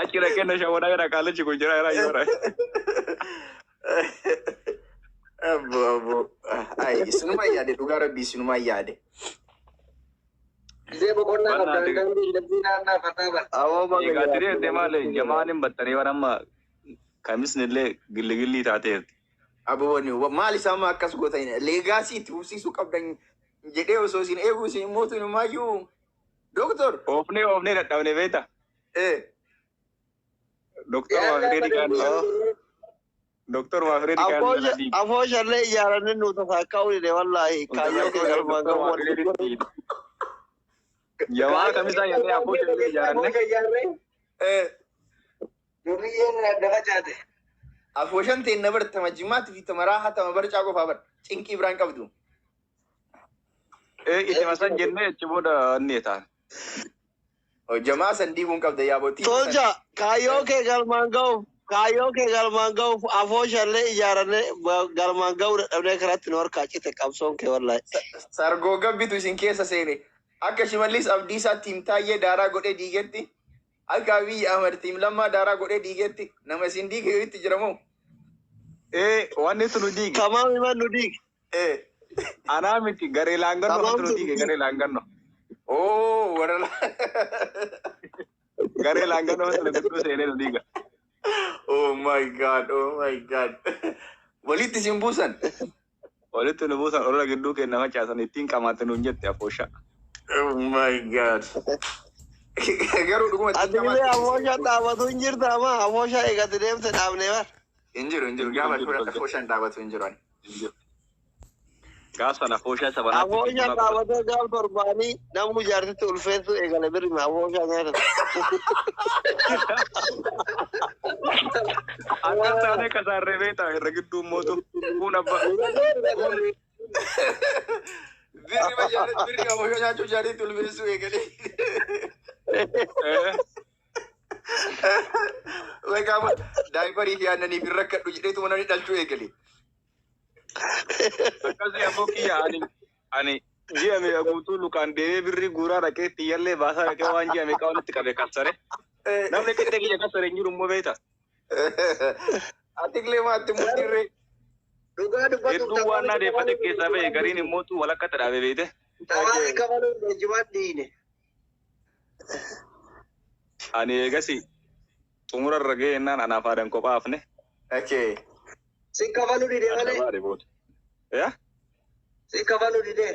Achi dhaqee na shawwadaa jira kaalichi kun jira jira jira. Abbo abbo. Ay, isinuma yaade, dhugaa rabbii isinuma yaade. Gisee boqonnaa qabda dandii labsii naannaa fataa bara. Awoo baga Egaa jiraate. tiree deemaa jamaan hin baxxanee bara amma kamisni illee gilli gillii taateerti. Abbo wani maal isaan ma akkas gootan legacy itti fufsiisuu qabdan jedhee osoo isin eeguu isin immoo tunumaayyuu doktor. Oofnee oofnee dadhabne beekta. Eh. Doktor Maafireedi kaan Doktor Maafireedi kaan jala diiga. Afoo shallee ijaaranii nu tasaakkaa ulile wallaahi kaayyoo kee galmaan Doktor gahu. Maafireedi diiga. Jamaa kamisaa jennee afoo shallee ijaaranne. Eh. Duriyyeen adda facaate. Afooshan ta'e na bartama jimaatti fi tamaraa hatama barcaa qofaa bar cinqii biraan qabdu. Ee itti masan jennee achi booda inni ta'a. Jamaa san diiguun qabda yaabootii. Tolcha kaayyoo kee galmaan gahuuf kaayyoo kee galmaan gahuuf afoo shallee ijaarannee galmaan gahuu dadhabnee karaatti nu harkaa cite qabsoon kee wallaahi. Sargoo gabbitu isin keessa seene. Akka Shimallis Abdiisaa team Taayyee daaraa godhee diigetti. Akka Abiyyi Ahmad team Lammaa daaraa godhee diigetti. Nama isin diige itti jira moo? Ee wanni tunu diige. Tamaam himan nu diige. Eh. Anaa miti garee laangannoo Tamaam tunu diige garee laangannoo. Oh, warra Garee laangannoo tunu gidduu seenee nu diiga. Oh my God, oh my God. Walitti isin buusan. Walitti nu buusan olola gidduu kenna facaasan ittiin qamaate nuun jette afoosha. Oh my God. Garuu dhuguma Ati illee afooshaan dhaabatu hin jirta ama afooshaa eegatti deemte dhaabnee bar. Hin jiru, hin jiru. Gaafa afooshaan dhaabatu hin jiru ani. Gaaf sana afooshaa sabanaatti. Afooshaan dhaabatee gaaf torbaanii namuu jaartitti ulfeessu eegale birrima afooshaa nyaata. Akkas taatee kasaarree beektaa irra gidduu mootu kun abba. Birri ma jaallat birri afooshaa nyaachuu jaartitti ulfeessuu eegalee. Gaafa diaperii fi aannaniif hin rakkadhu jedheetuma namni dhalchuu eegale. Akkasii abboo kiyya ani ji'a meeqa guutuu lukaan deemee birrii guuraa dhaqee xiyyallee baasaa dhaqee waan ji'a meeqa walitti qabe kassare. Namni qixxee kiyya kassare hin jiru immoo beekta. Ati illee maatti muddirree. Dhugaa dubbatuuf Hedduu waan naa deeffate keessaa ba'e gariin immoo walakkatti dhaabe beekte. Tawaasi kabaluun geejjibaan dhiine. Ani eegasi xumura irra ga'e jennaan anaaf aadan kophaa hafne. Okay. Si kabaluu didee malee. Adda baadhe booda. Yaa? Si kabaluu didee.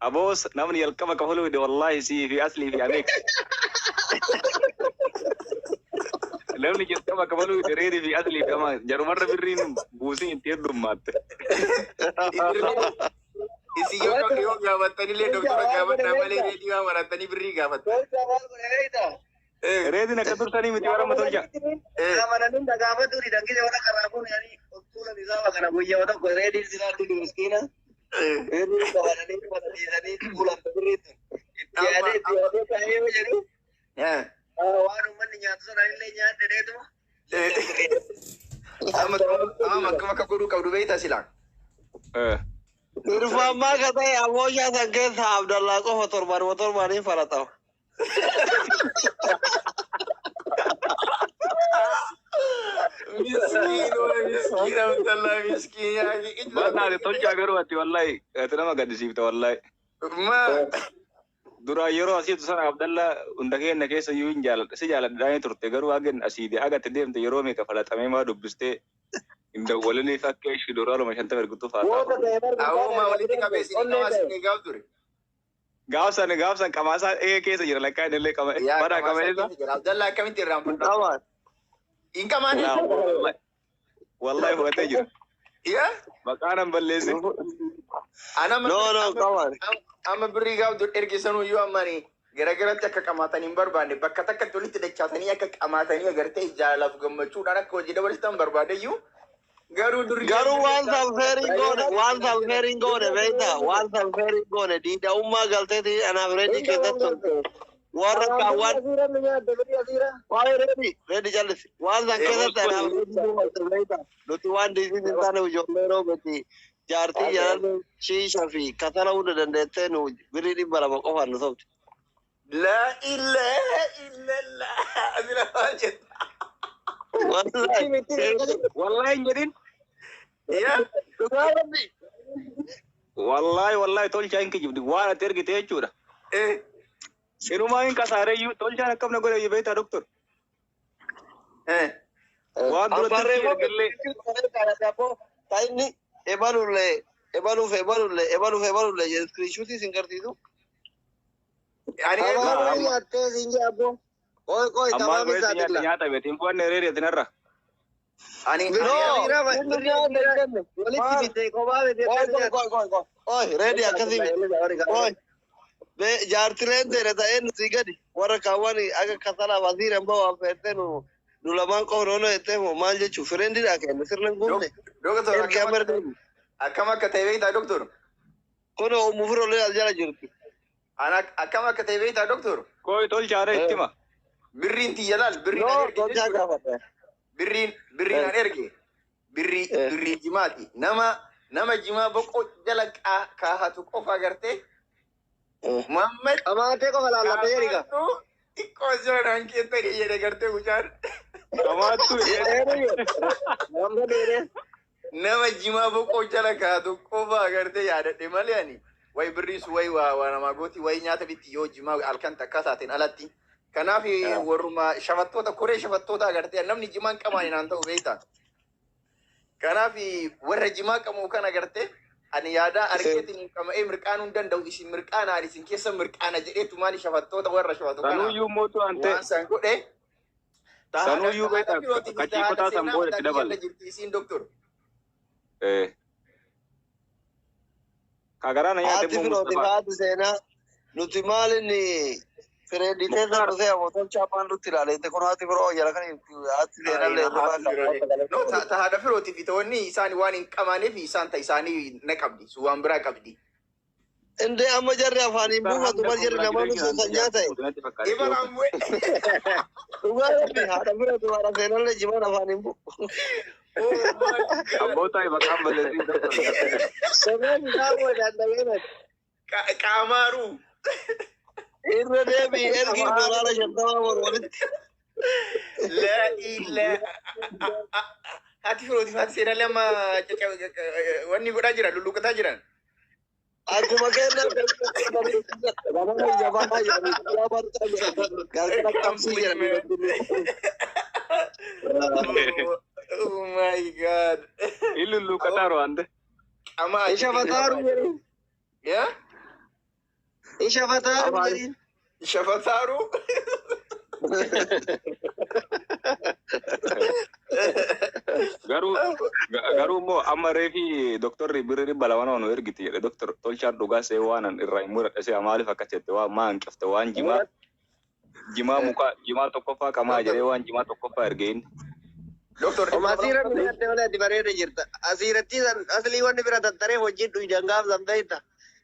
Aboos namni jalqaba kafaluu dide wallaahi sii fi aslii fi ameek. Namni jalqaba kafaluu dide reerii fi aslii fi amaa jarumarra birriin buusiin itti heddummaatte. Isin yoo gaafattanillee doktora gaafadhaa malee reedii waa marattanii birrii gaafattan. Tolcha maal godhe beektaa? Reediin akka tursanii miti warra tolcha. Amananii dhagaafatu didan gisee warra karaa kun yaani tuula isaa kana guyyaa tokko reediin silaatti miskiina. Reediin qabatanii qabatanii tuulan birriitti. Itti yaadee itti yaadee ta'ee yoo jedhu waan uummanni nyaatu sana illee nyaadhe dheetuma. Amma akkam akka godhuu qabdu beektaa silaa? Irfammaa ka ta'e afooshaa san keessa Abdallaa qofa torbaanuma torbaaniin falatama. Miskiin miskiin Abdallaa miskiin yaa. Barnaate tolchaa garuu ati wallaahi ati nama gaddisiifta wallaahi. Ma Duraan yeroo asiitu sana Abdallaa hunda keenya keessa iyyuu hin jaaladha si jaaladha turte garuu haga asii haga ati deemte yeroo meeqa falaxamee maa dubbistee hin dawwaliniif akka ishii dooraaluma 50 ergitu faataa. Awwuma walitti qabee isin qamaa isin eegaa ture. Gaafsan gaafsan qamaasaa ee keessa jira lakkaa inni illee qama bara qama isa. Abdallaa akkamitti irraanfadha? Qamaan. Hin qamaani? Wallahi fudhatee jira. Yaa? Maqaa nan balleessin. Ana No no qamaan. amma birrii gaaf dur ergisanuu iyyuu ammani garagaratti akka qamaatanii hin barbaanne bakka takkatti walitti dachaatanii akka qamaatanii agartee jaalalaaf gammachuudhaan akka hojii dabarsitan barbaade iyyuu garuu durri Garuu waan salfeerii goone waan salfeerii goone beektaa waan salfeerii goone diida'ummaa galteeti anaaf reedii keessatti warra kaawwan waa'ee reedii reedii jallisi waan san keessatti anaaf reedii galte beektaa nuti waan diisiis hin taane ijoollee roobeti jaartii jaalallee shiisha fi kasala hunda dandeettee nu birrii 200 qofaan nu sobde. La ilaha illallah. Asira Maal jetta? Wallahi. Wallahi hin jedhin. Yaa? Dhugaa rabbi. Wallahi wallahi tolchaa hin kijibdi waan ati ergite jechuudha. Sinumaa hin kasaareyyuu tolchaan akkam na godhe beektaa doktor. Waan duratti ergellee. Inni ebalullee ebaluuf ebalullee ebaluuf ebalullee jedhu iskiriishuutii sin garsiisu. Ani Tamaam nyaattee siin jee abboo. Qoy qoy Ammaa tamaam goreessi isaa nyaata dilla. nyaata beekti hin fuudhanne reereetin irra. Ani Walitti fidee kophaa fidee. Qoy qoy qoy qoy qoy. Qoy reedi akkasii miti. Qoy. Be jaartileen teere ta'ee nuti gadi warra kaawwan akka kasalaaf asiiran bahu affeertee nu nu lamaan qofa noonoo jettee moo maal jechuun fireendiidhaa kenne sirna hin guunne. Doktor Erga amma erga akkam akka ta'e beektaa doktor? Kun ummu firoolee as jala jirti. Ana akkam akka ta'e beektaa doktor? Qoy tolchaadha itti hima. Birriin tiyya laal birriin No, an erge tolchaa jechuudha. gaafadha. Birriin birriin an erge birrii birrii jimaati. Nama nama jimaa boqoo jala kaahatu qofa agartee Muhammad Qamaatee qofa laallatee jedhi. Xiqqoo jala naan keessanii jedhe gartee mucaan. Qamaattu Nama jimaa boqoo jala kaahatu qofa agartee yaadadhe malee ani wayi birrii sun wayi waa waa namaa gooti wayi nyaata bitti yoo jimaa halkan takka taateen alatti. Kanaaf warruma shafattoota koree shafattoota agartee namni jimaan qamaan naan ta'u beektaa. Kanaaf warra jimaa qabu kan agartee ani yaada argeetiin qama'ee mirqaanuu hin danda'u isin mirqaanaan isin keessa mirqaana jedheetu maali shafattoota warra shafatu kana Sanuyyuu mootu ante waan san godhe. Sanuyyuu beektaa kachiifataa san booda itti dabale. Jirti isiin doktor. Kagaraa na nyaate Haati immoo firooti Mustafaa. haati seenaa nuti maal inni fireendii keessa dhufee ammoo tolchaa maal nutti ilaaleette kun haati firoo jala kan haati seenallee No, ta haadha firootii fi ta'onni isaan waan hin qamaaneef isaan ta isaanii na qabdi. Sun waan biraa qabdi. Indee amma jarri afaaniin buufatu mal jarri namoonni sun kan nyaata. Ibalaan bu'e. Dhugaa rabbi haadha firooti haadha seenallee jimaan afaaniin bu'u. Abboota maqaan balleessii doktor. Sobeen isaa booda danda'ee. Qaamaaruu. Irra deebii ergi $50 wal walitti. La ila. Haati firootii fi haati seenallee amma wanni godhaa jiran lulluqataa jiran. Akkuma kennan jabaa jedhanii galgala qabsii jedhanii. Oh my God. Illu lukkataaru ante. Qamaa. Isha fataaru jedhi. Yaa? Isha fataaru jedhi. Shafataaru. Garuu garuu immoo amma reefi doktorri birri 200 nu ergiti jedhe doktor tolchaan dhugaa see waan an irraa hin muradhe see maaliif akkas jette waan maa hanqifte waan jimaa jimaa muka jimaa tokkoffaa qamaa jedhee waan jimaa tokkoffaa erge inni. Doktor. Oma asiirra nu nyaatte malee ati bareeda jirta. Asiirratti aslii wanni bira tattaree hojiin dhuydan gaaf san beekta.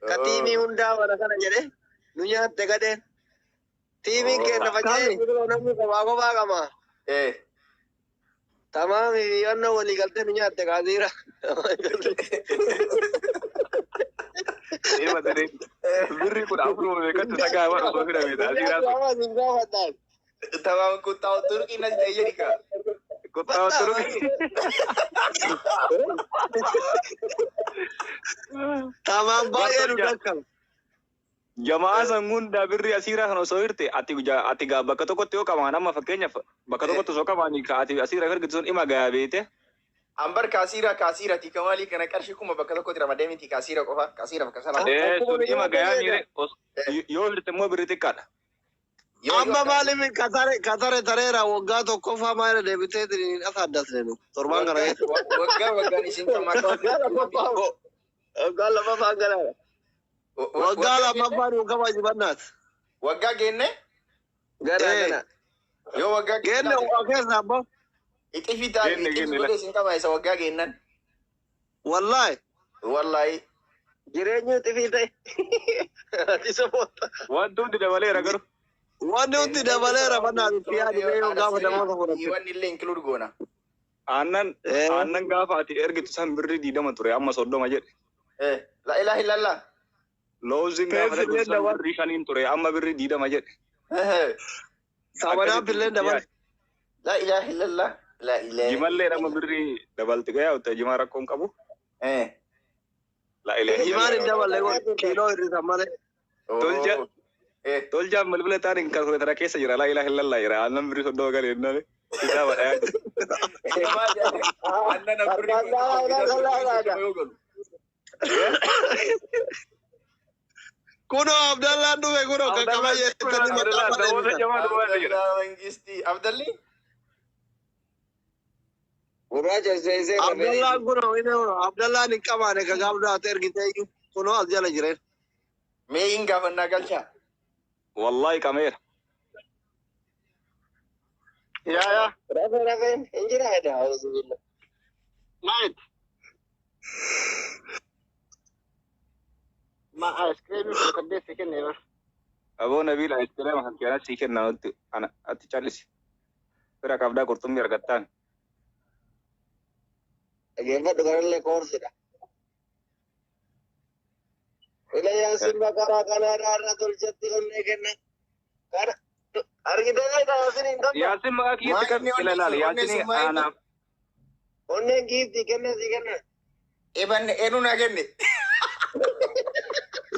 Ka tiimii hundaa mana kana jedhe nu nyaatte gadheen. Tiimiin keenya faca'ee namni kophaa kophaa qaba. Tamaami wanna walii galtee nu nyaatte kaasiira. Deema daree birri 14 meeqatti sagaa waan osoo fidame asiiraa sun. Sin gaafadhaan. Tamaam kuttaa turqii nas ta'e jedhi kaa. Kuttaa turqii. Tamaam baay'ee nu dhaqqaba. Jamaa san hundaa birri asiiraa kan osoo hirte ati ati gaa bakka tokkotti yoo qamaan amma fakkeenyaaf bakka tokkotti osoo qamaan ka ati asiiraa ergitu sun ima gaa beete. Ambar kaasiira kaasiirati kamaalii kana qarshii kuma bakka tokkotti ramadee miti kaasiira qofa kaasiira bakka sana. Sun ima gayaa miire yoo hirte immoo birri xiqqaadha. Amma maaliif katare katare tareera waggaa tokkoffaa maal deebitee asaaddas nu torbaan kana keessa. Waggaa waggaan isin qamaa. Waggaa lammaffaan galaadha. Waggaa lammaffaa nu kabajibannaat. Waggaa geenne? Gara gana. Yoo waggaa Geenne waa keessa abbo. Ixifi taate ixifi godhee isin qaba isa waggaa geennan. Wallaahi. Wallaahi. Jireenyi xifii ta'e. Ati soboota. Wanti hundi dabaleera garuu. Wanni hundi dabaleera bannaan itti yaadi mee yoo gaafa namoota fudhatte. Wanni illee include goona. Aannan aannan gaafa ati ergitu san birri 20 ture amma 30 jedhe. La ilaha illallah. Looziin gaafa ergitu san birri 5 ture amma birri 20 jedhe. Sabanaa billee dabale. Laa ilaaha illallah. Laa ilaaha. Jimallee nama birrii dabalti gayaa utte jimaa rakkoon qabu. Eh. Laa ilaaha Jimaan hin illallah. daballe kun kiiloo hir'isa malee. Tolcha. Eh. Tolchaan bilbila taan hin kalkuleetara keessa jira. Laa ilaaha illallah jira. Aannan birrii 30 galee innaan isaa badhaa jira. Annan birrii yoo galu. Kunoo Abdallaan dhufe kunoo kan qaba jettanii maqaa Namoota barreessitan. jamaa dhufaa jira. Abdallaa Mangistii. Abdalli? Gurraacha seesee Abdallaan kunoo inni kunoo Abdallaan hin qabaane kan gaaf ergite iyyuu kunoo as jala jireen. Mee hin gaafannaa galchaa? Wallahi qameera. Yaa yaa. Rafe rafeen hin jira jedha. Auzubillah. Maayit. Ma aayiskiriimii 18 si kennee bar. Aboo Nabiil ayiskiriima kan keenan sii kenna nutti ana ati callisi. Fira qabdaa qurxummii argattaan. Dhaggeeffadhu kanallee koorsidha. Ila yaasin baqaraa kanaadhaa irra tolchatti onnee kenna. Kana argitee yaasin hin qabda. Yaasin maqaa kiyyatti kan Maayini ila laala onnee yaasin sun maayini? anaaf Onneen giiftii kenna si kenna. Ebanne eenyu naa kenne?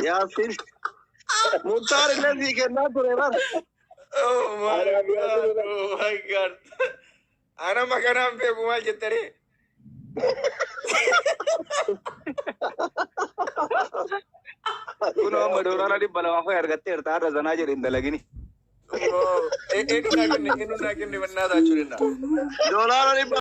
Yaasin. Muktaar illee sii kennaa ture bar. Oh my God. Oh my God. Ana makanaan beeku maal jettaree? Kunoo amma doolaara 200 fa'i argatteerta har'a zanaa jedhe hin dalagini. Eenyu naa kenne? Eenyu naa kenne mannaa taachuu danda'a. Doolaara 200.